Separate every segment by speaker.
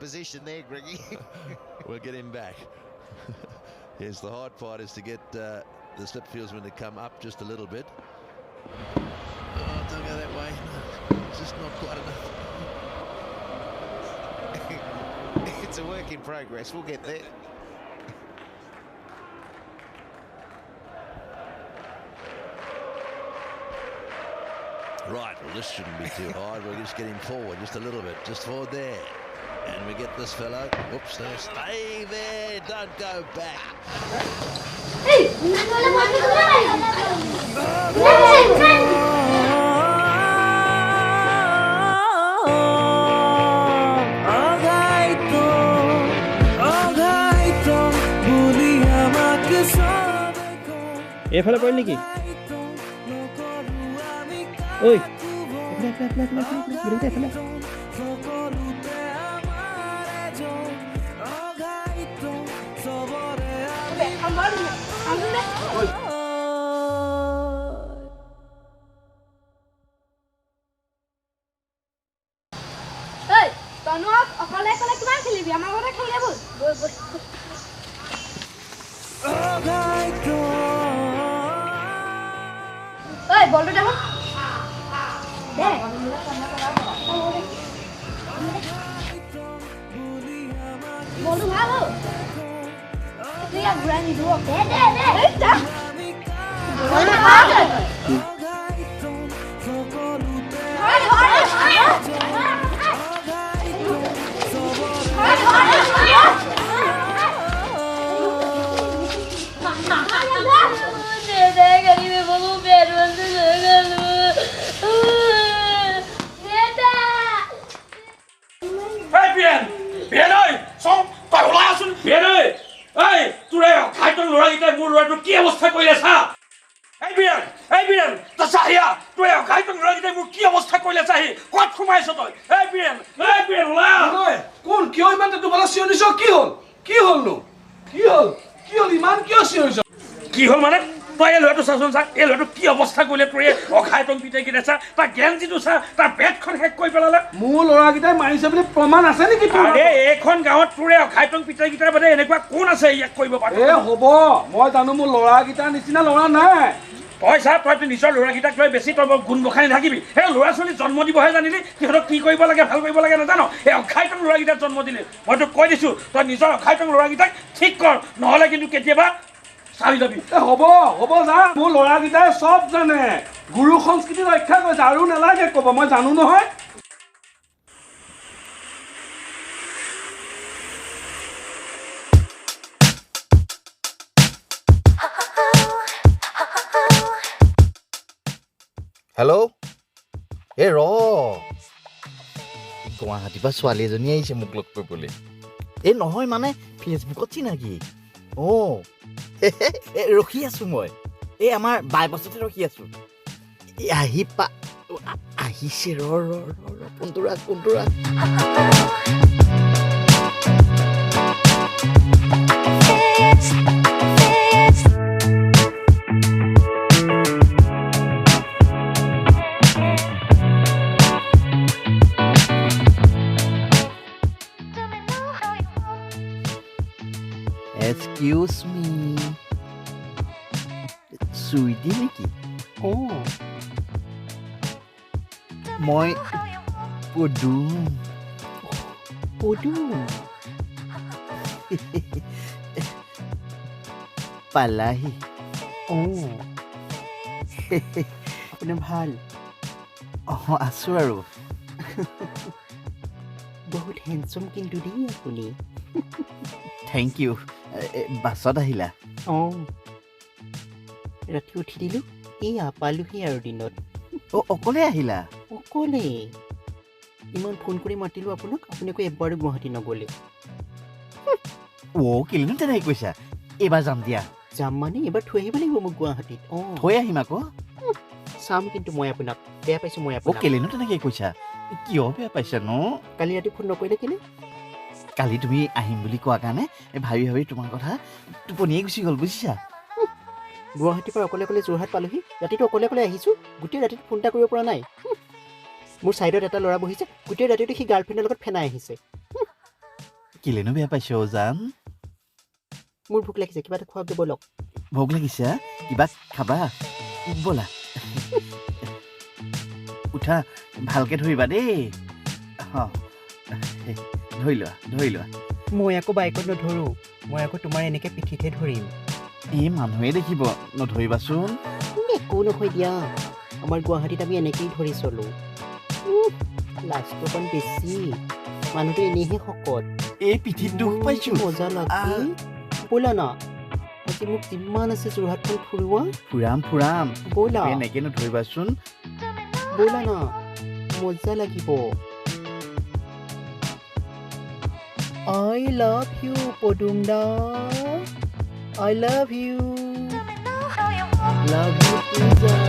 Speaker 1: position there, Greggy.
Speaker 2: We'll get him back. Yes, the hard part is to get the slip fieldsman to come up just a little bit. Oh, don't go that way. No, it's just not quite enough.
Speaker 1: It's a work in progress. We'll get there.
Speaker 2: Right, well, this shouldn't be too hard. We'll just get him forward just a little bit. Just forward there. And we get this fellow. Oops, no, stay there. Don't go back.
Speaker 3: Hey!
Speaker 4: এইফালে পৰিল নেকি? ঐ, এইফালে।
Speaker 3: ঐ, তনো অকলে অকলে কিমান খেলিবি? আমাৰ লগতে খেলিলে ব'ল। ব'ল ব'ল। ঐ, বলটো দেখোন দে। বলটো ভাল হ'ল, তুই ইয়াক ঘূৰাই নিদিওঁ। দে দে দে। এই যা। বলটো ভাল হ'ল। ধৰ, ধৰ, ধৰ, ধৰ।
Speaker 5: এই বীৰেন, বীৰেন ঐ, চব তই ওলাই আছোন। বীৰেন ঐ, এই তোৰ এই অঘাইতং ল'ৰাকেইটাই মোৰ ল'ৰাটোৰ কি অৱস্থা কৰিলে চা। এই বীৰেন, এই বীৰেন, তই চাহিয়া, তোৰ এই অঘাইতং ল'ৰাকেইটাই মোৰ কি অৱস্থা কৰিলে চাহি। ক'ত সোমাইছ তই? এই বীৰেন, এই বীৰেন, ওলা।
Speaker 6: কোন, কিয় ইমান তোমালোক চিঞৰিছ? কি হ'ল, কি হ'লনো, কি হ'ল, কি হ'ল, ইমান কিয় চিঞৰিছ?
Speaker 5: কি হ'ল মানে তই এই ল'ৰাটো চাচোন, চা এই ল'ৰাটো কি অৱস্থা কৰিলে তোৰ এই অঘাইতং পিতেককেইটাই। চা তাৰ গেঞ্জিটো চা, তাৰ বেটখন শেষ কৰি পেলালে।
Speaker 6: মোৰ ল'ৰাকেইটাই মাৰিছে বুলি প্ৰমাণ আছে নেকি তোৰ?
Speaker 5: আৰে এইখন গাঁৱত তোৰ এই অঘাইতং পিতেককেইটাৰ বাদে এনেকুৱা কোন আছে ইয়াক কৰিব পাৰে?
Speaker 6: এ হ'ব, মই জানো মোৰ ল'ৰাকেইটাৰ নিচিনা ল'ৰা নাই।
Speaker 5: তই চা, তই তোৰ নিজৰ ল'ৰাকেইটাক তই বেছি তই বৰ গুণ বখানি নাথাকিবি। সেই ল'ৰা ছোৱালী জন্ম দিবহে জানিলি, সিহঁতক কি কৰিব লাগে ভাল কৰিব লাগে নাজান। এই অঘাইতং ল'ৰাকেইটাক জন্ম দিলি। মই তোক কৈ দিছোঁ, তই নিজৰ অঘাইতং ল'ৰাকেইটাক ঠিক কৰ, নহ'লে কিন্তু কেতিয়াবা চাবি যাবি।
Speaker 6: এ হ'ব হ'ব, যা। মোৰ ল'ৰাকেইটাই চব জানে, গুৰু সংস্কৃতি ৰক্ষা কৰিছে, আৰু নালাগে ক'ব, মই জানো নহয়।
Speaker 7: হেল্ল', এই ৰ, গুৱাহাটীৰ পৰা ছোৱালী এজনী আহিছে মোক লগ কৰিবলৈ। এই নহয় মানে ফেচবুকত চিনাকি। অঁ, ৰখি আছোঁ মই, এই আমাৰ বাইপাছতে ৰখি আছোঁ। এই আহি পা, আহিছে, ৰ ৰ ৰ ৰ, ফোনটো ৰাখ, ফোনটো ৰাখ। এক্সকিউজ মি, চুইটি নেকি?
Speaker 4: অঁ।
Speaker 7: মই পদুম।
Speaker 4: পদুম
Speaker 7: পালাহি?
Speaker 4: অঁ। আপোনাৰ ভাল?
Speaker 7: অঁ, আছোঁ আৰু।
Speaker 4: বহুত হেণ্ডচম কিন্তু দেই আপুনি।
Speaker 7: Thank you. বাছত আহিলা?
Speaker 4: অঁ, ৰাতি উঠি দিলোঁ, এইয়া পালোহি আৰু দিনত।
Speaker 7: অ', অকলে আহিলা?
Speaker 4: অকলে। ইমান ফোন কৰি মাতিলোঁ আপোনাক, আপুনি আকৌ এবাৰো গুৱাহাটী নগ'লে।
Speaker 7: অ', কেলেনো তেনেকৈ কৈছা? এইবাৰ যাম দিয়া।
Speaker 4: যাম মানে এইবাৰ থৈ আহিব লাগিব মোক গুৱাহাটীত। অঁ,
Speaker 7: থৈ আহিম আকৌ।
Speaker 4: চাম কিন্তু মই আপোনাক, বেয়া পাইছোঁ মই
Speaker 7: অ',
Speaker 4: আপোনাক।
Speaker 7: কেলেনো তেনেকৈ কৈছা? কিয় বেয়া পাইছা ন?
Speaker 4: কালি ৰাতি ফোন নকৰিলে কেলে?
Speaker 7: কালি তুমি আহিম বুলি কোৱা কাৰণে ভাবি ভাবি তোমাৰ কথা টোপনিয়ে গুচি গ'ল, বুজিছা?
Speaker 4: গুৱাহাটীৰ পৰা অকলে অকলে যোৰহাট পালোহি, ৰাতিটো অকলে অকলে আহিছোঁ, গোটেই ৰাতিটো ফোন এটা কৰিব পৰা নাই। মোৰ ছাইডত এটা ল'ৰা বহিছে, গোটেই ৰাতিটো সি গাৰ্লফ্ৰেণ্ডৰ লগত ফেনাই আহিছে।
Speaker 7: কেলেনো বেয়া পাইছ অ' জান?
Speaker 4: মোৰ ভোক লাগিছে, কিবা এটা খোৱাগে ব'লক।
Speaker 7: ভোক লাগিছে? কিবা খাবা? ব'লা, উঠা, ভালকে ধৰিবা দেই। অঁ, ধৰি লোৱা, ধৰি লোৱা।
Speaker 4: মই আকৌ বাইকত নধৰোঁ, মই আকৌ তোমাৰ এনেকৈ পিঠিতহে ধৰিম।
Speaker 7: এই মানুহে দেখিব, নধৰিবাচোন।
Speaker 4: একো নহয় দিয়া, আমাৰ গুৱাহাটীত আমি এনেকেই ধৰি চলোঁ। লাজটো অকণ বেছি, মানুহটো এনেইহে শকত।
Speaker 7: এই পিঠিত দুখ পাইছোঁ।
Speaker 4: মজা লাগে। ব'লা না, আজি মোক যিমান আছে যোৰহাটখন ফুৰোৱা।
Speaker 7: ফুৰাম ফুৰাম।
Speaker 4: ব'লা।
Speaker 7: এনেকে নধৰিবাচোন।
Speaker 4: ব'লা না, মজা লাগিব। I love you, Padum da. I love you. Love you too, Jan.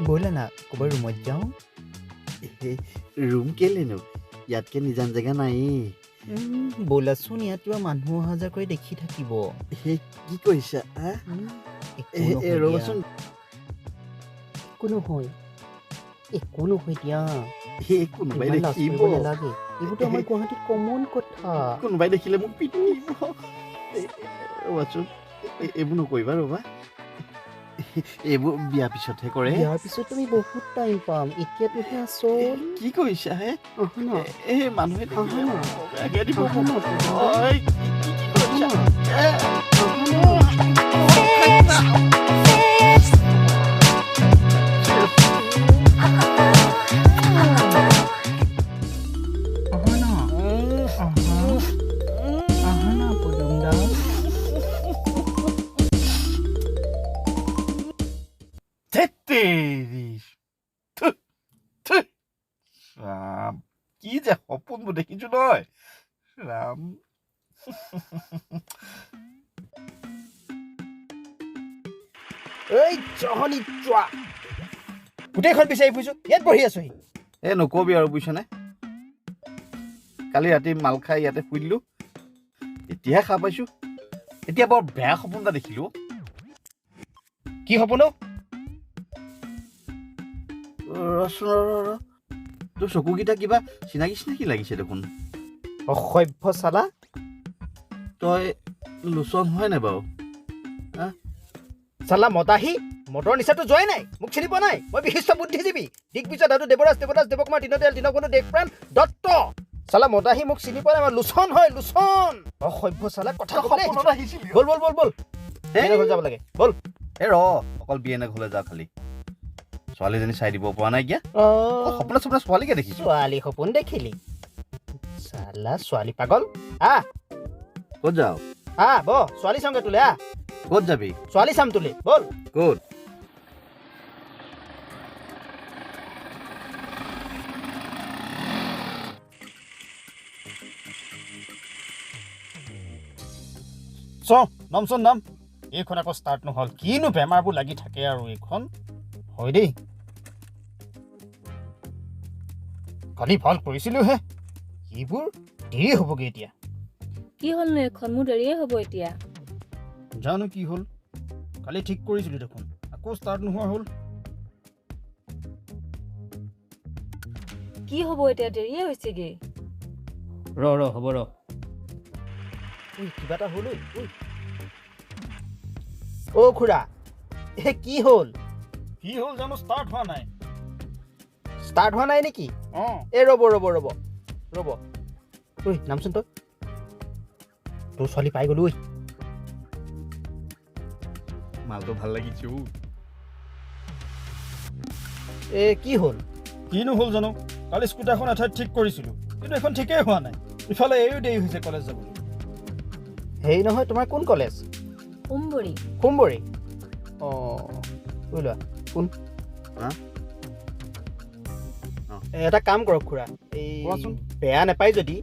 Speaker 4: ব'লা না, ক'ৰবাৰ ৰুমত যাওঁ।
Speaker 7: ৰুম কেলেনো, ইয়াতকে নিজান জেগা নায়েই।
Speaker 4: ব'লাচোন, ইয়াত কিবা মানুহ অহা যোৱা কৰি দেখি থাকিব।
Speaker 7: সেই কি কৰিছা? ৰ'বাচোন।
Speaker 4: একো নহয়, একো নহয় দিয়া।
Speaker 7: সেই কোনোবাই দেখিব।
Speaker 4: নালাগে, এইবোৰতো আমাৰ গুৱাহাটীত কমন কথা।
Speaker 7: কোনোবাই দেখিলে মোক পিটিব। ৰ'বাচোন, এইবোৰ নকৰিবা, ৰ'বা। এইবোৰ বিয়াৰ পিছতহে কৰে।
Speaker 4: বিয়াৰ পিছত তুমি বহুত টাইম পাম, এতিয়াতোহে আচল।
Speaker 7: কি কৰিছা হে? এই মানুহে দেখিলে কি কৰিছা? কি যে সপোনবোৰ দেখিছো নহয়, ৰাম।
Speaker 8: এই জহনি যোৱা, গোটেইখন বিচাৰি ফুৰিছো, ইয়াত বহি আছোহি।
Speaker 7: এই নকবি আৰু, বুজিছনে, কালি ৰাতি মাল খাই ইয়াতে শুই দিলো, এতিয়াহে খাই পাইছো। এতিয়া বৰ বেয়া সপোন এটা দেখিলো।
Speaker 8: কি সপোন?
Speaker 7: ৰচোন, ৰ, তোৰ চকুকেইটা কিবা চিনাকি চিনাকি লাগিছে দেখোন।
Speaker 8: অসভ্য চালা,
Speaker 7: তই লোচন হয় নাই বাৰু?
Speaker 8: চালা মদাহী, মদৰ নিচাটো যোৱাই নাই, মোক চিনি পোৱা নাই? মই বিশিষ্ট বুদ্ধিজীৱী, দিগ্বিজয় দাদু, দেৱৰাজ দেৱদাস, দেৱকুমাৰ, দীনদয়াল, দীনবন্ধু, দেশপ্ৰাণ দত্ত। চালা মদাহী, মোক চিনি পোৱা নাই? মই লোচন হয়, লোচন। অসভ্য চালা, কথা ক'বলৈ আহিছিলি। ব'ল ব'ল ব'ল ব'ল, ঘৰলৈ যাব লাগে, ব'ল।
Speaker 7: এই ৰ, অকল বিয়েনে ঘৰলৈ যাওঁ, খালি ছোৱালীজনী চাই দিব পৰা নাইকিয়া। সপোনত সপোনত ছোৱালীকে দেখিছো।
Speaker 8: ছোৱালী সপোন দেখিলি? চালা ছোৱালী পাগল। আহ,
Speaker 7: ক'ত যাওঁ?
Speaker 8: আহ ব, ছোৱালী চাওঁগে তোলে। আহ,
Speaker 7: ক'ত যাবি?
Speaker 8: ছোৱালী চাম তোলে, ব'ল।
Speaker 7: ক'ত?
Speaker 8: চ, নামচোন নাম। এইখন আকৌ ষ্টাৰ্ট নহ'ল, কিনো বেমাৰবোৰ লাগি থাকে আৰু এইখন। হয় দেই, কালি ভাল কৰিছিলোহে, এইবোৰ দেৰি হ'বগৈ এতিয়া।
Speaker 9: কি হ'লনো এইখন, মোৰ দেৰিয়ে হ'ব এতিয়া।
Speaker 8: জানো কি হ'ল, কালি ঠিক কৰিছিলোঁ দেখোন, আকৌ ষ্টাৰ্ট নোহোৱা হ'ল।
Speaker 9: কি হ'ব এতিয়া, দেৰিয়ে হৈছেগৈ।
Speaker 5: ৰ ৰ, হ'ব ৰ।
Speaker 8: কিবা এটা হ'ল। অ' খুৰা, এই কি হ'ল?
Speaker 6: কি হ'ল জানো, ষ্টাৰ্ট হোৱা নাই।
Speaker 8: ষ্টাৰ্ট হোৱা নাই নেকি?
Speaker 6: অঁ।
Speaker 8: এই ৰ'ব ৰ'ব ৰ'ব ৰ'ব, ঐ নামচোন তই। তোৰ ছোৱালী পাই গ'লো ঐ।
Speaker 7: মালটো ভাল লাগিছে।
Speaker 8: এ কি হ'ল?
Speaker 6: কিনো হ'ল জানো, কালি স্কুটাৰখন এঠাইত ঠিক কৰিছিলোঁ, কিন্তু এইখন ঠিকেই হোৱা নাই। ইফালে এইও দেৰি হৈছে কলেজ যাবলৈ।
Speaker 8: হেৰি নহয়, তোমাৰ কোন কলেজ?
Speaker 9: সোমবৰী।
Speaker 8: সোমবৰী? অঁ, লোৱা কোন? এটা কাম কৰক খুৰা, এই বেয়া নাপায় যদি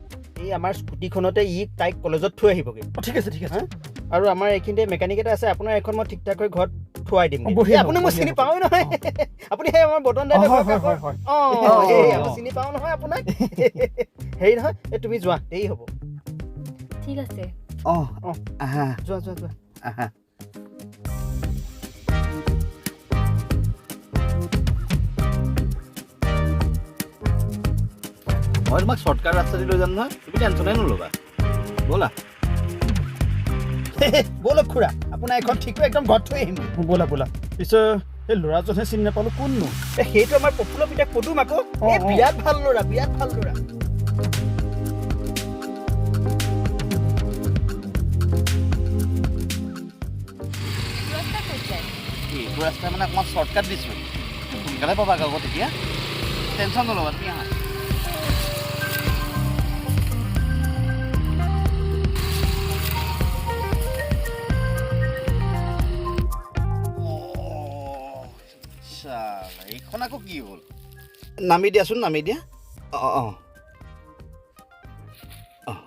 Speaker 8: এই আমাৰ স্কুটিখনতে ই তাইক কলেজত থৈ আহিবগৈ।
Speaker 6: ঠিক আছে, ঠিক আছে।
Speaker 8: আৰু আমাৰ এইখিনিতে মেকানিক এটা আছে, আপোনাৰ এইখন মই ঠিক ঠাক কৰি ঘৰত থুৱাই দিম। আপুনি মই চিনি পাওঁ নহয়, আপুনি সেই আমাৰ বদন দাদা। অঁ, চিনি পাওঁ নহয় আপোনাক। হেৰি নহয়, এই তুমি যোৱা, দেৰি হ'ব।
Speaker 9: ঠিক আছে।
Speaker 7: অঁ অঁ, আহা,
Speaker 8: যোৱা যোৱা যোৱা,
Speaker 7: আহা। মই তোমাক শ্বৰ্টকাট ৰাস্তা দি লৈ যাম নহয়, তুমি টেনশ্যনেই নল'বা। ব'লা।
Speaker 8: ব'লক খুৰা, আপোনাৰ এখন ঠিক কৰি একদম ঘৰত থৈ আহিম। ব'লা ব'লা। পিছে সেই ল'ৰাজনহে চিনি নাপালোঁ, কোননো? এই সেইটো আমাৰ প্ৰফুল্ল পিতাক পদুম আকৌ। এই বিৰাট ভাল ল'ৰা, বিৰাট ভাল ল'ৰা।
Speaker 7: এইটো ৰাস্তা মানে অকণমান শ্বৰ্টকাট দিছোঁ, সোনকালে পাবা আকৌ তেতিয়া, টেনশ্যন নল'বা তুমি, আহা। এইখন আকৌ কি হ'ল? নামি দিয়াচোন, নামি দিয়া। অঁ অঁ অঁ,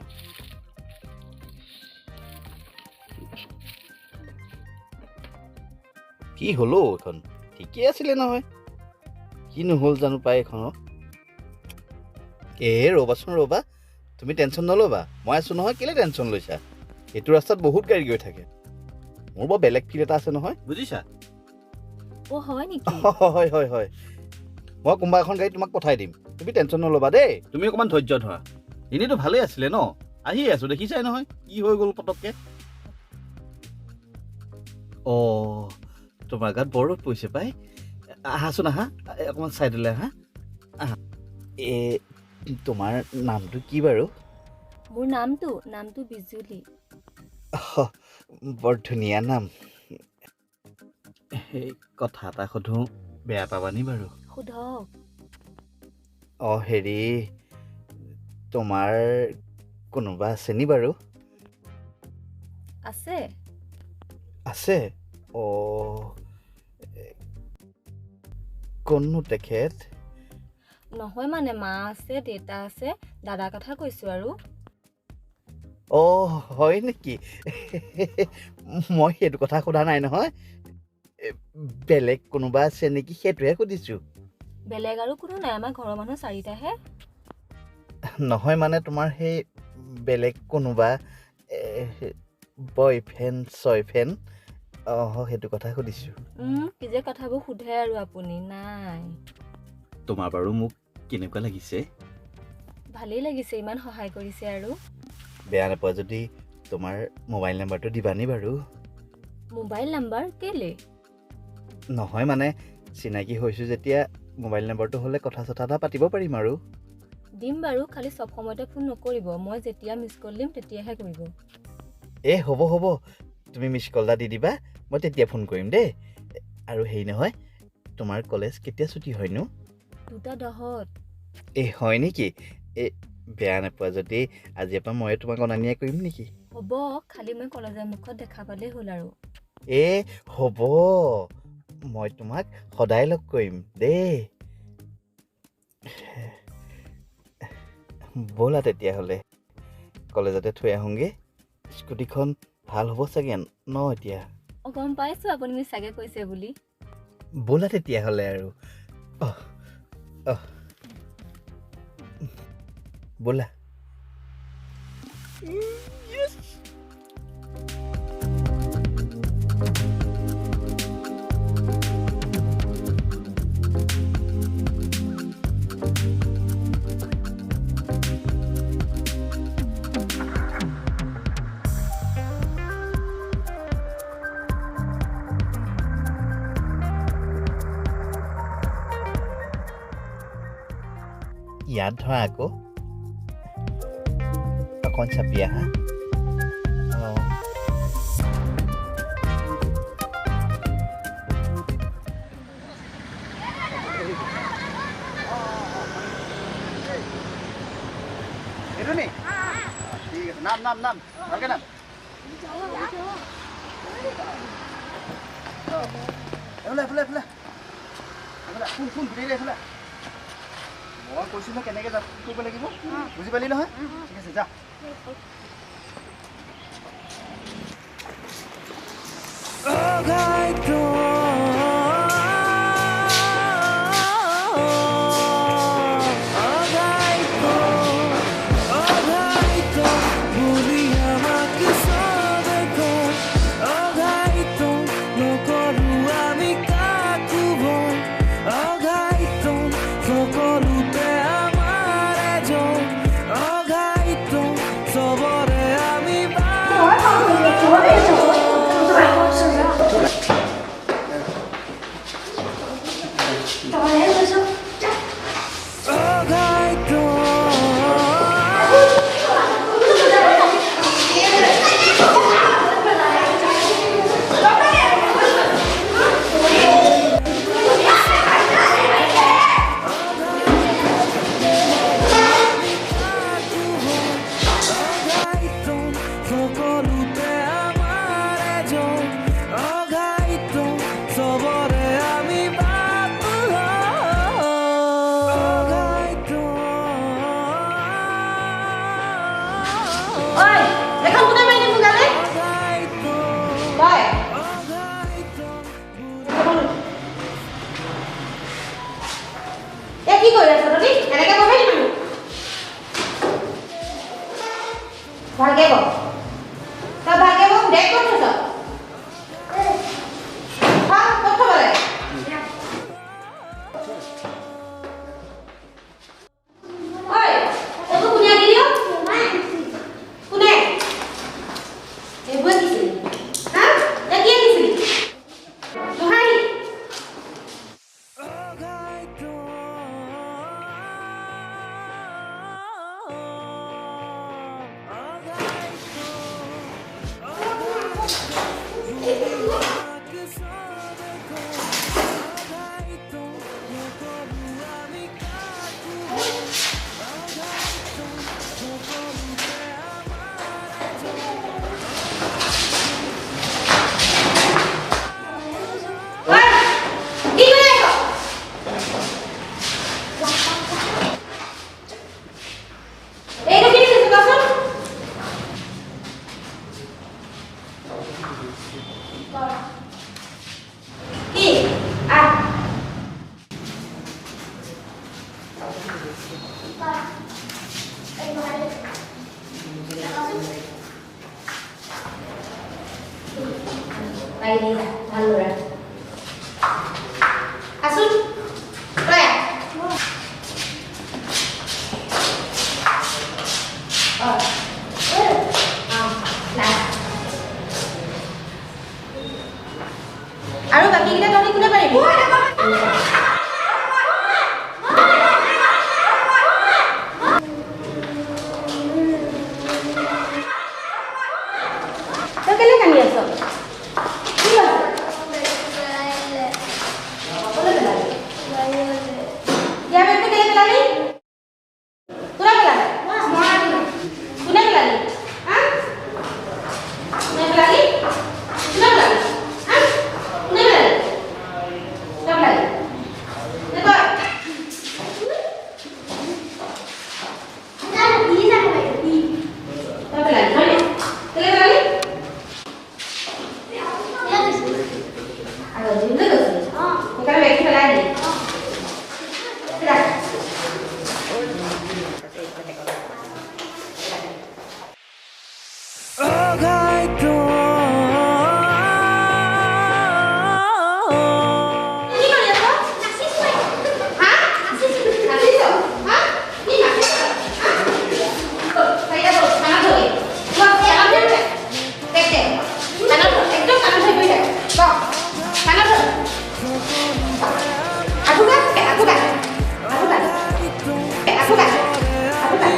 Speaker 7: কি হ'ল এইখন? ঠিকেই আছিলে নহয়, কি নহ'ল জানো পাই এইখনৰ। এই ৰ'বাচোন ৰ'বা, তুমি টেনশ্যন নল'বা, মই আছোঁ নহয়, কেলৈ টেনশ্যন লৈছা? এইটো ৰাস্তাত বহুত গাড়ী গৈ থাকে, মোৰ বৰ বেলেগ ফিল এটা আছে নহয়, বুজিছা? হয় হয় হয়, মই কোনোবা এখন গাড়ী তোমাক পঠাই দিম, তুমি টেনশ্যন নল'বা দেই। তুমি অকণমান ধৈৰ্য ধৰা, এনেইতো ভালেই আছিলে ন, আহিয়ে আছোঁ দেখিছাই নহয় কি হৈ গ'ল পটককৈ। অঁ, তোমাৰ গাত বৰ ৰ'দ পৰিছে পাই। আহাচোন আহা, অকণমান ছাইডলৈ আহা আহা। এই তোমাৰ নামটো কি বাৰু?
Speaker 9: মোৰ নামটো বিজুলী।
Speaker 7: বৰ ধুনীয়া নাম। সেই কথা এটা সোধোঁ, বেয়া পাবানি বাৰু?
Speaker 9: সোধক।
Speaker 7: অঁ, হেৰি, তোমাৰ কোনোবা আছে নি বাৰু?
Speaker 9: আছে।
Speaker 7: আছে? অঁ, কোননো তেখেত?
Speaker 9: নহয় মানে মা আছে, দেউতা আছে, দাদাৰ কথা কৈছোঁ আৰু।
Speaker 7: অঁ, হয় নেকি? মই সেইটো কথা সোধা নাই নহয়, বেলেগ কোনোবা আছে নেকি সেইটোহে সুধিছোঁ।
Speaker 9: বেলেগ আৰু কোনো নাই, আমাৰ ঘৰৰ মানুহ চাৰিটাহে।
Speaker 7: নহয় মানে তোমাৰ সেই বেলেগ কোনোবা বয়ফ্ৰেণ্ড চয়ফ্ৰেণ্ড, অঁ সেইটো কথা সুধিছোঁ।
Speaker 9: কি যে কথাবোৰ সোধে আৰু আপুনি। নাই।
Speaker 7: তোমাৰ বাৰু মোক কেনেকুৱা লাগিছে?
Speaker 9: ভালেই লাগিছে, ইমান সহায় কৰিছে আৰু।
Speaker 7: বেয়া নাপোৱা যদি তোমাৰ মোবাইল নাম্বাৰটো দিবানি বাৰু?
Speaker 9: মোবাইল নাম্বাৰ কেলৈ?
Speaker 7: নহয় মানে চিনাকি হৈছোঁ যেতিয়া মোবাইল নাম্বাৰটো হ'লে কথা চথা এটা পাতিব পাৰিম আৰু।
Speaker 9: দিম বাৰু, খালি চব সময়তে ফোন নকৰিব, মই যেতিয়া মিছ কল দিম তেতিয়াহে কৰিব।
Speaker 7: এই হ'ব হ'ব, তুমি মিছ কল এটা দি দিবা, মই তেতিয়া ফোন কৰিম দেই। আৰু হেৰি নহয়, তোমাৰ কলেজ কেতিয়া ছুটি হয়নো?
Speaker 9: 2:10।
Speaker 7: এই হয় নেকি? এই বেয়া নাপোৱা যদি আজিৰ পৰা ময়ে তোমাক অনা নিয়া কৰিম নেকি?
Speaker 9: হ'ব, খালি মই কলেজৰ মুখত দেখা পালেই হ'ল আৰু।
Speaker 7: এ হ'ব, মই তোমাক সদায় লগ কৰিম দেই। ব'লা তেতিয়াহ'লে কলেজতে থৈ আহোঁগৈ, স্কুটিখন ভাল হ'ব চাগে ন এতিয়া?
Speaker 9: অঁ, গম পাইছোঁ আপুনি মিছাকৈ কৈছে বুলি।
Speaker 7: ব'লা তেতিয়াহ'লে আৰু। অঁ অঁ, ব'লা। ইয়াত ধৰা আকৌ, অকণ চাপি আহা। অঁ,
Speaker 8: এইটো নি? ঠিক আছে, নাম নাম নাম ভালকে নাম। এইফালে এইফালে এইফালে এইফালে, শুন শুন গোটেই এইফালে। মই কৈছোঁ নহয় কেনেকৈ কৰিব লাগিব, বুজি পালি নহয়? ঠিক আছে, যা।
Speaker 10: ভালকে ক, তই ভালকে ক। বেগ ক'ত থৈছ? ক'ত থ'ব লাগে? ঐ, এইবোৰ কোনে আঁকি দিয়? কোনে এইবোৰ আঁকিছিলি? হা, তই কি আঁকিছিলি? মোহাৰি। ঐ, কি কৰি আছ? এইটো কি লিখিছ কচোন? কি? আহ, পাৰিবি যা, ভাল ল'ৰা। আছোন, তই আহ। অ, অ, নাই। আৰু বাকীকেইটা তহঁতি কোনে পাৰিবি? তই কেলে কান্দি আছ? কি হৈছে? ক'লৈ পেলালি? ইয়াৰ বেগটো কেলে পেলালি? কোনে পেলালে? কোনে পেলালি? হা, কোনে পেলালি? কোনে পেলালি? হা, কোনে পেলালি? তই পেলালি নে তই? তই পেলালি হয়নে? কেলে পেলালি? আৰু জিমলৈ গৈছিলি, সেইকাৰণে বেগটো পেলাই দিলি। ৰাখ। কি কৰি আছ? হা, নাচিছ? হা, কি নাচিছ? হা, ব'ল, চাৰিটা ব'ল, কাণত ধৰি ব'ল, কাণত ধৰি থাক। দে দে, কাণত ধৰ, একদম কাণত ধৰি বহি থাক। বহ, কাণত ধৰ। আঁঠু কাঢ়, আঁঠু কাঢ়, আঁঠু কাঢ়, আঁঠু কাঢ়, আঁঠু কাঢ়,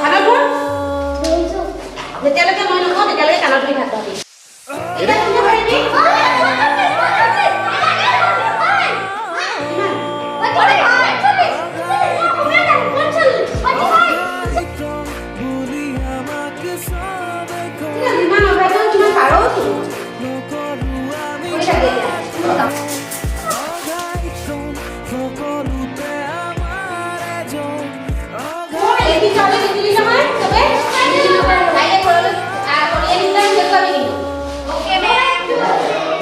Speaker 10: কাণত ধৰ। যেতিয়ালৈকে মই নকওঁ তেতিয়ালৈকে কাণত ধৰি থাক তহঁতি। এতিয়া কোনে পাৰিবি? কিমান? ইমান অভাৱ, কিমান পাৰ তো কৰি থাকে এতিয়া। লিখি চাবলৈ নিদিলি নহয় চবে। কাইলৈ ঘৰলৈ কৰি আনি পেলাই দেখুৱাবি কিন্তু।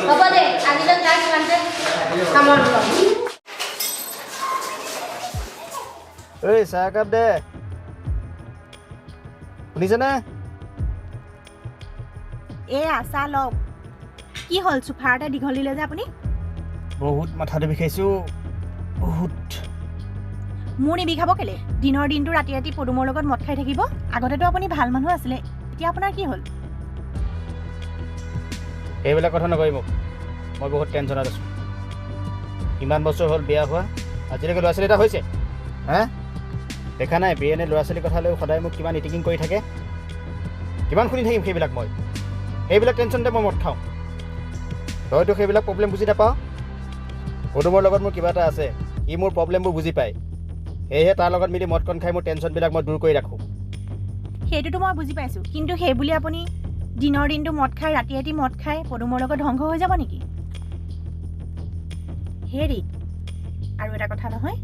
Speaker 10: হ'ব দে, আজিলৈ ক্লাছ ইমানতে সামৰণি।
Speaker 8: ঐ, চাহ একাপ দে। শুনিছেনে?
Speaker 11: এয়া চাহ লওক। কি হ'ল, চোফাৰতে দীঘল দিলে যে আপুনি?
Speaker 8: বহুত মাথাটো বিষাইছো, বহুত।
Speaker 11: মোৰ নিবিষাব কেলে? দিনৰ দিনটো ৰাতি ৰাতি পদুমৰ লগত মদ খাই থাকিব। আগতেতো আপুনি ভাল মানুহ আছিলে, এতিয়া আপোনাৰ কি হ'ল?
Speaker 8: এইবিলাক কথা নকবি মোক, মই বহুত টেনশ্যনত আছোঁ। ইমান বছৰ হ'ল বিয়া হোৱা, আজিলৈকে ল'ৰা ছোৱালী এটা হৈছে? হা, দেখা নাই বীৰেণে ল'ৰা ছোৱালীৰ কথা লৈ সদায় মোক কিমান ইটিকিং কৰি থাকে। কিমান শুনি থাকিম সেইবিলাক মই? সেইবিলাক টেনশ্যনতে মই মদ খাওঁ। তইতো সেইবিলাক প্ৰব্লেম বুজি নাপাৱ। পদুমৰ লগত মোৰ কিবা এটা আছে, সি মোৰ প্ৰব্লেমবোৰ বুজি পায়। সেয়েহে তাৰ লগত মিলি মদকণ খাই মোৰ টেনশ্যনবিলাক মই দূৰ কৰি ৰাখোঁ।
Speaker 11: সেইটোতো মই বুজি পাইছোঁ, কিন্তু সেই বুলি আপুনি দিনৰ দিনটো মদ খাই ৰাতি ৰাতি মদ খাই পদুমৰ লগত ধ্বংস হৈ যাব নেকি? হেৰি, আৰু এটা কথা নহয়,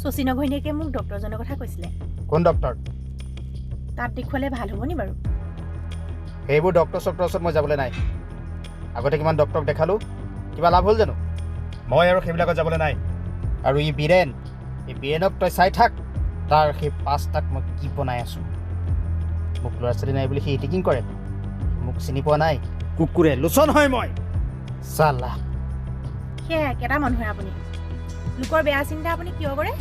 Speaker 11: শচীনৰ ঘৈণীয়েকে মোক ডক্টৰজনৰ কথা কৈছিলে।
Speaker 8: কোন ডক্টৰ?
Speaker 11: তাত দেখুৱালে ভাল হ'ব নি বাৰু?
Speaker 8: সেইবোৰ ডক্টৰ চক্টৰ ওচৰত মই যাবলৈ নাই। আগতে কিমান ডক্টৰক দেখালোঁ, কিবা লাভ হ'ল জানো? মই আৰু সেইবিলাকত যাবলৈ নাই। আৰু ই বীৰেণ, এই বীৰেণক তই চাই থাক, তাৰ সেই পাঁচটাক মই কি বনাই আছোঁ। মোক ল'ৰা ছোৱালী নাই বুলি সি ইটিকিং কৰে। মোক চিনি পোৱা নাই কুকুৰে, লোচন হয় মই চালা।
Speaker 11: সেয়া একেটা মানুহে আপুনি, লোকৰ বেয়া চিন্তা আপুনি কিয় কৰে?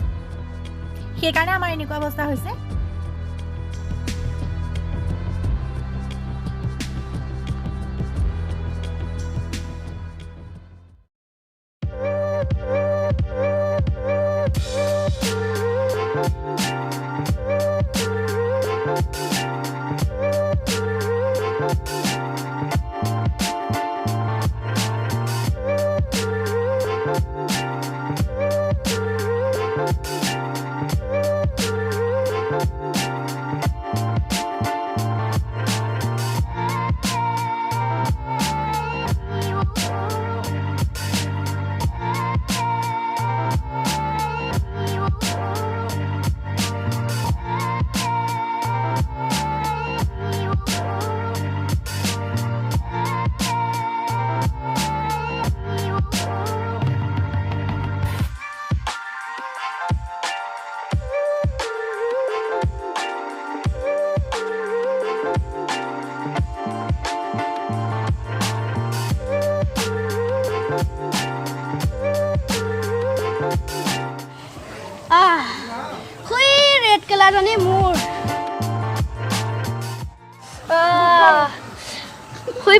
Speaker 11: সেইকাৰণে আমাৰ এনেকুৱা অৱস্থা হৈছে।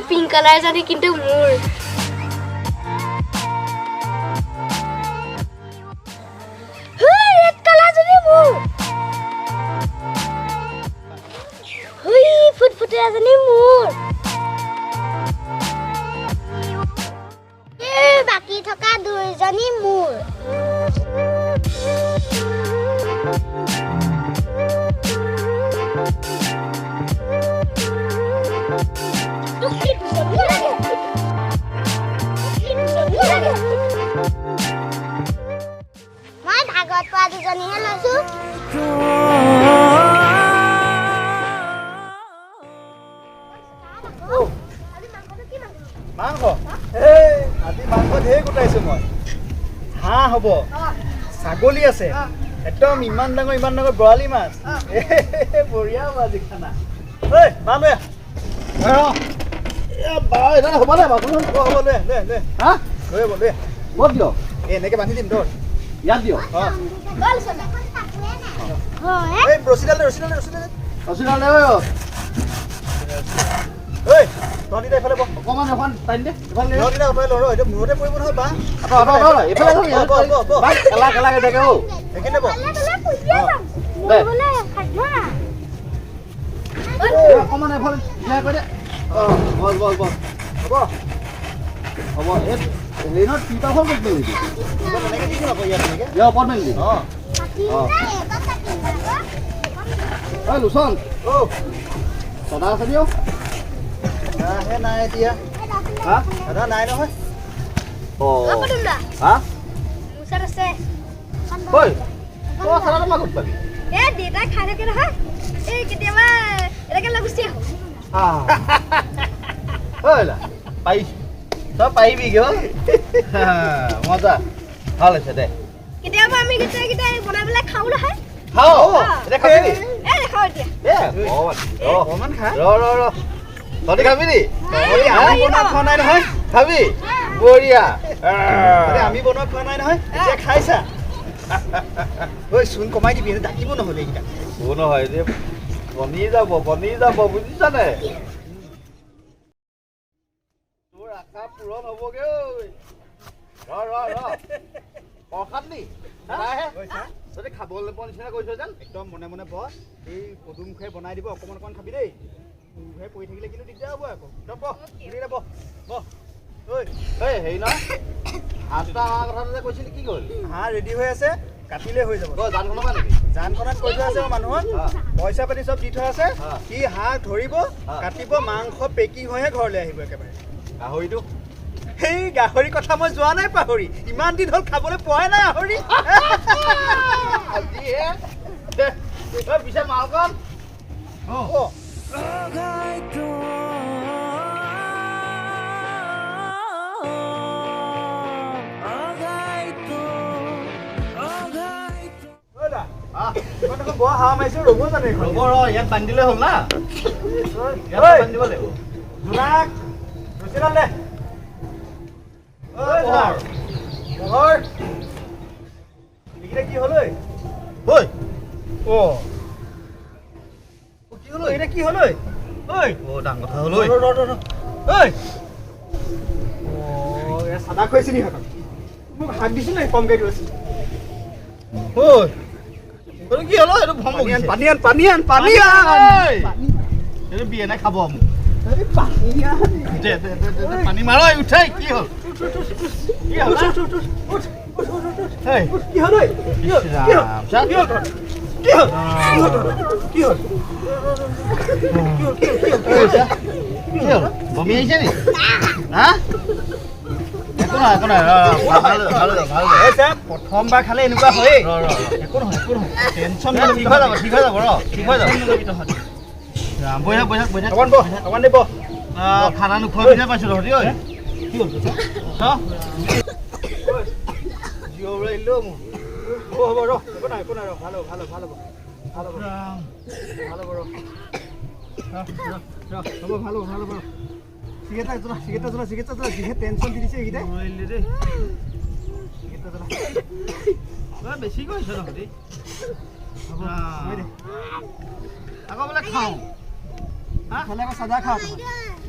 Speaker 3: পিংক কালাৰ জানি কিন্তু মোৰ। ৰেড কালাৰ জানি মোৰ। ফুটফুটীয়া জানি মোৰ। বাকী থকা দুজনী মোৰ। মই ভাগত পোৱা দুজনীহে লৈছো।
Speaker 8: মাংস আজি মাংস ঢেৰ গোটাইছো মই। হাঁহ হ'ব, ছাগলী আছে, একদম ইমান ডাঙৰ ইমান ডাঙৰ বৰালি মাছ। বঢ়িয়া হ'ব আজি খানা। ঐ মা লৈ এনেকে বান্ধি দিম ধৰ, ইয়াত দিয়। এই ৰছীডাল ৰছীডাল ৰছীডাল ৰছীডাল ঐ তহঁতি এইফালে বহ অকণমান, এখন টানি দে এইফালে আঁতৰাই ল, এইটো মূৰতে পৰিব নহয়। বাহ এইফালে বহ অকণমান, এইফালে কৰি দে। বল বল বল, হ'ব হ'ব। এই হেৰি নহয়, তিতাখন ক'ত মেলি দিবি? ইয়াৰ ওপৰত মেলি দিবি। অঁ ঐ লোচন, অ' দাদা আছে দিয়ক। দাদাহে নাই এতিয়া। হা দাদা নাই নহয়। অঁ হা ঐ তই চাদাটো মাকত পাবি?
Speaker 3: এই দেউতাই খাই থাকে নহয়, এই কেতিয়াবা এনেকৈ লৈ গুচি আহোঁ।
Speaker 7: পাৰিছো, তই পাৰিবি কিয়? মজা, ভাল হৈছে দে।
Speaker 3: কেতিয়াবা আমি গোটেইকেইটাই বনাই পেলাই খাওঁ নহয়।
Speaker 7: খাওঁ? এতিয়া খাবি নি?
Speaker 3: এই নাখাওঁ এতিয়া।
Speaker 7: অকণমান খা। ৰ ৰ ৰ, তহঁতি খাবি নি?
Speaker 8: আমি বনোৱা খোৱা নাই নহয়।
Speaker 7: খাবি? বঢ়িয়া।
Speaker 8: আমি বনোৱা খোৱা নাই নহয়, এতিয়া খাইছা। ঐ চূণ কমাই দিবি, ডাকিব নহ'লে এইকেইটা।
Speaker 7: চূণ নহয়, বনি যাব, বনি যাব, বুজিছানে? তোৰ আশা পূৰণ হ'বগৈ। ৰ ৰ ৰ, প্ৰসাদ নি তহঁতি খাবলৈ পোৱা নিচিনা কৈছ যেন।
Speaker 8: একদম মনে মনে বহ, এই পদুম খুৱাই বনাই দিব, অকণমান অকণমান খাবি দেই। মুখে পৰি থাকিলে কিন্তু দিগদাৰ হ'ব আকৌ। একদম বহ, বহ বহ। ঐ
Speaker 7: এই হেৰি নহয়, হাঁহটা অহা কথাটো যে কৈছিলি কি হ'ল?
Speaker 8: হাঁহ ৰেডি হৈ আছে, কাটিলে হৈ যাব।
Speaker 7: জানখনৰ পৰা নেকি?
Speaker 8: জানখনত কৈ থোৱা আছে মানুহক, পইচা পাতি চব দি থোৱা আছে। সি হাঁহ ধৰিব, কাটিব, মাংস পেকিং হৈহে ঘৰলৈ আহিব একেবাৰে।
Speaker 7: গাহৰিটো?
Speaker 8: সেই গাহৰি কথা মই যোৱা নাই পাহৰি, ইমান দিন হ'ল খাবলৈ পোৱাই নাই গাহৰি।
Speaker 7: পিছে মালকণ
Speaker 8: বৰ হাৱা মাৰিছে, ৰ'ব জানো এইখন?
Speaker 7: ৰ'ব, ৰ, ইয়াত বান্ধি দিলে হ'ল না? ইয়াত বান্ধি দিব লাগিব।
Speaker 8: জোনাক, ৰছীডাল দে। ঐ জোনাক, পোহৰ, এইকেইটা কি হ'ল ঐ?
Speaker 7: ঐ,
Speaker 8: অ
Speaker 7: কি হ'ল ঐ?
Speaker 8: এইকেইটা কি হ'ল ঐ? ঐ,
Speaker 7: অ, ডাঙৰ কথা হ'ল ঐ।
Speaker 8: ৰ ৰ ৰ, ঐ, অ, এয়া চাদা খুৱাইছে নি সিহঁতক? মোক হাত দিছো নাই কমকে দিব।
Speaker 7: ঐ, এইটো কি হ'ল ঐ? এইটো ভম
Speaker 8: পানী আন,
Speaker 7: বকিছে।
Speaker 8: পানী আন, পানী আন, পানী আন,
Speaker 7: পানী। এইটো বিয়েনে খাব মোক।
Speaker 8: পানী আন।
Speaker 7: দে দে দে দে, পানী মাৰ ঐ, উঠাই। কি হ'ল? কি হ'ল?
Speaker 8: কি হ'ল ঐ? কি হ'ল? কি হ'ল? কি হ'ল? কি হ'ল? কি হ'ল? কি হ'ল?
Speaker 7: কি হ'ল? বমি আহিছে নি? হা, একো নহয়, একো নহয়। ভাল ভাল ভাল।
Speaker 8: প্ৰথমবাৰ খালে এনেকুৱা হয়েই।
Speaker 7: একো নহয়, একো নহয়, টেনশ্যন। ঠিক হৈ যাব, ঠিক হৈ যাব, ৰ, ঠিক হৈ যাব। বহি থাক, বহি থাক, বহি থাক।
Speaker 8: অকণ বহ, অকণ দেৰি বহ।
Speaker 7: খানা নোখোৱা পিনে পাইছোঁ তহঁতি। ঐ, কি হ'ল?
Speaker 8: জিঅ' মোৰ হ'ব, হ'ব, ৰ, একো নাই, একো নাই, ৰ, ভাল হ'ব, ভাল হ'ব, ভাল হ'ব, ভাল হ'ব, ভাল হ'ব, ৰ ৰ, হ'ব, ভাল হ'ব, ভাল হ'ব, ৰ। চিগাৰেট জ্বলা, চিগাৰেট জ্বলা, চিগাৰেট জ্বলা। যিহে টেনশ্যন দি দিছে এইকেইটাই। চিগাৰেট জ্বলা।
Speaker 7: বেছি কৰিছ তহঁতি।
Speaker 8: হ'ব দে।
Speaker 7: আকৌ বোলে খাওঁ
Speaker 8: খালে আকৌ চাদা খাওঁ, তহঁত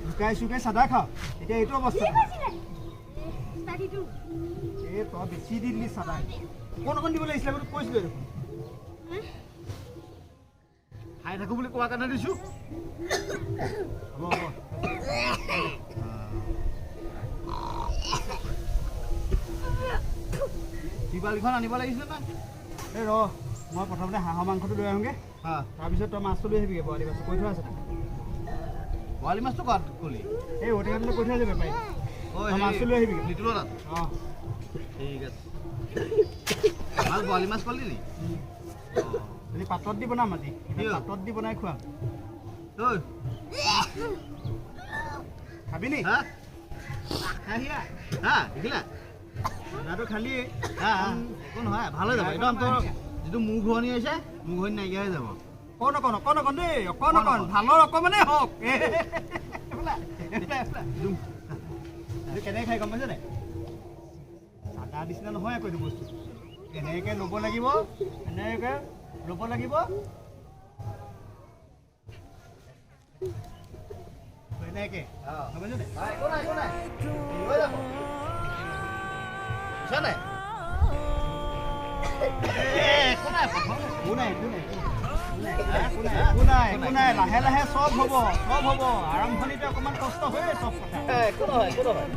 Speaker 8: লুকাই চুকাই চাদা খাওঁ। এতিয়া এইটো অৱস্থা। এই তই বেছি দি দিলি চাদা, অকণ অকণ দিব লাগিছিলে। মই কৈছিলোঁ দেখোন।
Speaker 7: খাই থাকো বুলি কোৱাৰ কাৰণে দিছোঁ।
Speaker 8: হ'ব, হ'ব।
Speaker 7: টিপালখন আনিব লাগিছিলে না?
Speaker 8: এই ৰ, মই প্ৰথমতে হাঁহৰ মাংসটো লৈ আহোঁগৈ, তাৰপিছত তই মাছটো লৈ আহিবিগৈ। বৰালি মাছটো কৈ থোৱা আছে।
Speaker 7: বৰালি মাছটো ক'ত কলি?
Speaker 8: এই ঔটেঙাটোলৈ কৈ থোৱা আছে বেপাৰী। মাছটো লৈ আহিবিগৈ।
Speaker 7: লিটুলৰ তাত?
Speaker 8: অঁ,
Speaker 7: ঠিক আছে। মাছ, বৰালি মাছ কলি নি?
Speaker 8: আজি পাতত দি বনাম, আজি পাতত দি বনাই খুৱাম। খাবি নি?
Speaker 7: হা, দেখিলা
Speaker 8: দাদাটো খালি।
Speaker 7: একো নহয়, ভাল হৈ যাব একদম। তোৰ যিটো মূৰ ঘূৰণি হৈছে, মূৰ ঘূৰণি নাইকিয়া হৈ যাব।
Speaker 8: অকণ অকণ, অকণ অকণ দেই, অকণ অকণ, ভালৰ অকণমানেই হওক। কেনেকৈ খাই গম পাইছে নাই? চাদা নিচিনা নহয় আকৌ এইটো বস্তু। এনেকৈ ল'ব লাগিব, এনেকৈ ল'ব লাগিব, এনেকৈ, গম পাইছে নাই?
Speaker 7: একো নাই, একো নাই, হৈ যাব। বুজিছা নাই? একো নাই,
Speaker 8: একো নাই, একো নাই, একো নাই, একো নাই। লাহে লাহে চব হ'ব, চব হ'ব। আৰম্ভণিতে অকণমান কষ্ট হয়ে চব কথা।
Speaker 7: একো নহয়, একো নহয়।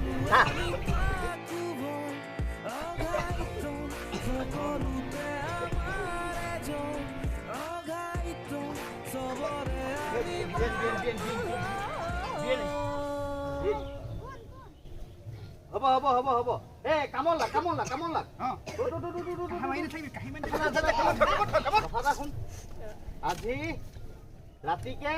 Speaker 7: হ'ব, হ'ব, হ'ব, হ'ব। এ কামত লাগ, কামত লাগ, কামত লাগ। কথা শুন, আজি ৰাতিকে